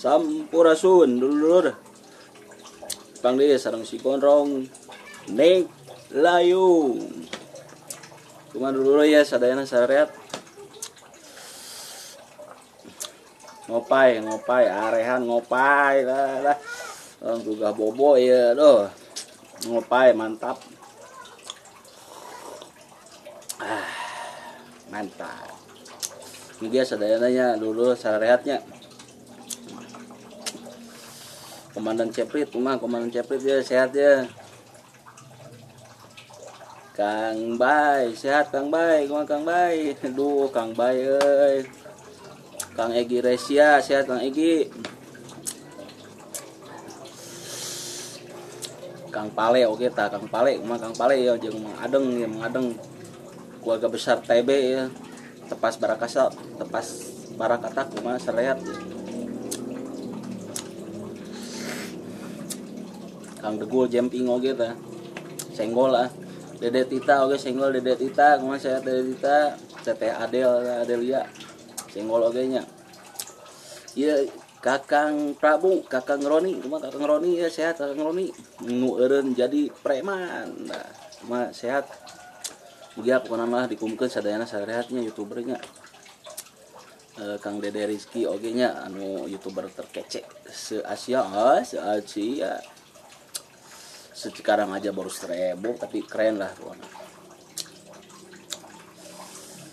Sampurasun dulur. Pang deui sareng si Gondrong Nek Layung. Kumaha dulur ya sadayana sareat. Ngopai, ngopai, arehan ngopai lah lah. Gugah bobo ya doh. Ngopai mantap. Ah, mantap. Ini dia sadayana nya dulur sareatnya. Komandan Ceprit, kumaha Komandan Ceprit ya sehat ya. Kang Bay, sehat Kang Bay, kumaha Kang Bay? Aduh, Kang Bay euy. Kang Egi Resia, sehat Kang Egi. Kang Pale oke ta, Kang Pale, kumaha Kang Pale ya jeung Mang Adeng ya, Mang Adeng. Keluarga besar TB ya. Tepas Barakasa, tepas Barakata kumaha sareat ya. Kang Degul jumping oge ta. Senggol lah. Dede Tita oge senggol Dede Tita, kumaha sehat Dede Tita, Teteh Adel Adelia. Senggol oge nya. Ieu Kakang Prabu, Kakang Roni, kumaha Kakang Roni ya sehat Kakang Roni. Nu eureun jadi preman. Nah, kumaha sehat. Mugia pokona mah dikumkeun sadayana sarehatnya youtubernya. Kang Dede Rizky oge nya anu youtuber terkece se-Asia, se-Asia. Sekarang aja baru 1000 tapi keren lah pokoknya.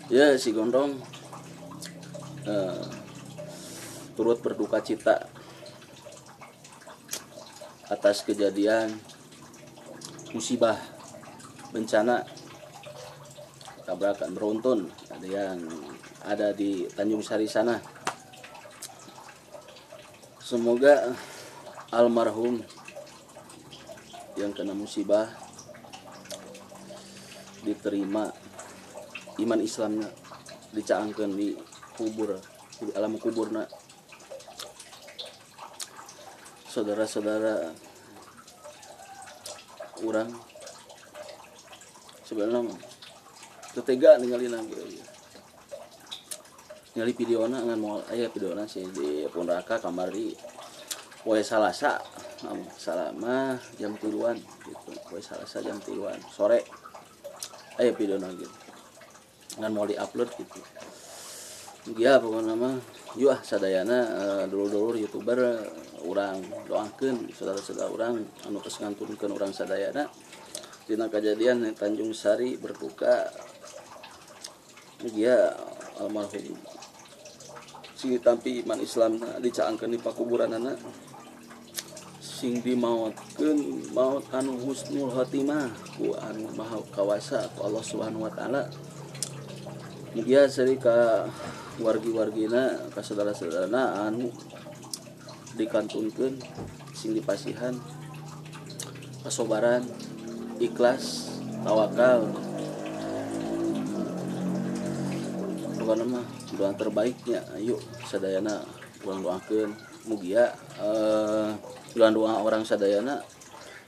Ya si Gondrong turut berduka cita atas kejadian musibah bencana tabrakan beruntun ada yang ada di Tanjung Sari sana. Semoga almarhum yang kena musibah diterima iman Islamnya, dicaangkeun di kubur, di alam kuburna. Saudara-saudara urang sebenarnya teu tega ningalina gitu. Ningali videona ngan moal aya videona sih di pun raka kamari poe Salasa. Salama jam 3-an gitu. Poe Salasa jam 3-an sore. Aya videona gitu. Ngan mau di-upload gitu. Ya pokokna mah yuk ah sadayana dulur-dulur YouTuber urang doakeun saudara-saudara urang anu geus ngantunkeun urang sadayana dina kajadian di Tanjung Sari berduka. Mugia almarhum sing ditampi iman Islamna dicaangkeun di pakuburanana, sing dimaotkeun maot anu husnul khotimah ku anu maha kawasa ku Allah Subhanahu wa taala. Mugia seri ka wargi-wargina ka saudara-saudarana anu dikantunkeun sing dipasihan kasobaran, ikhlas, tawakal. Pokona mah doa terbaiknya ayo sadayana urang doakeun mugia doa doa orang sadayana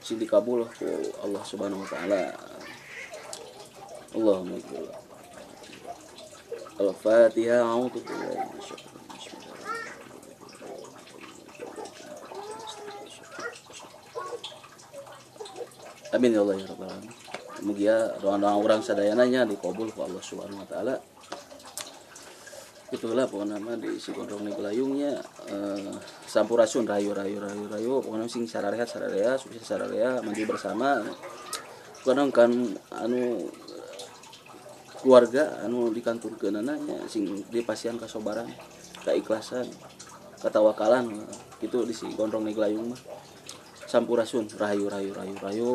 sing dikabul ku Allah Subhanahu wa taala. Allahumma ighfir. Al-Fatihah. A'udzu billahi minasyaitonir rajim. Amin ya Allah ya rabbal alamin. Mugia doa-doa orang sadayana nya dikabul ku Allah Subhanahu wa taala. Itulah pokoknya mah di si Gondrong Nek Layungnya sampurasun rayu rayu rayu rayu pokoknya sing sararehat sararea sukses sararea maju bersama. Pokoknya kan anu keluarga anu dikanturkeunana nya sing dipasihan kasobaran, keikhlasan, ketawakalan gitu di si Gondrong Nek Layung mah. Sampurasun rahayu rahayu rahayu rahayu.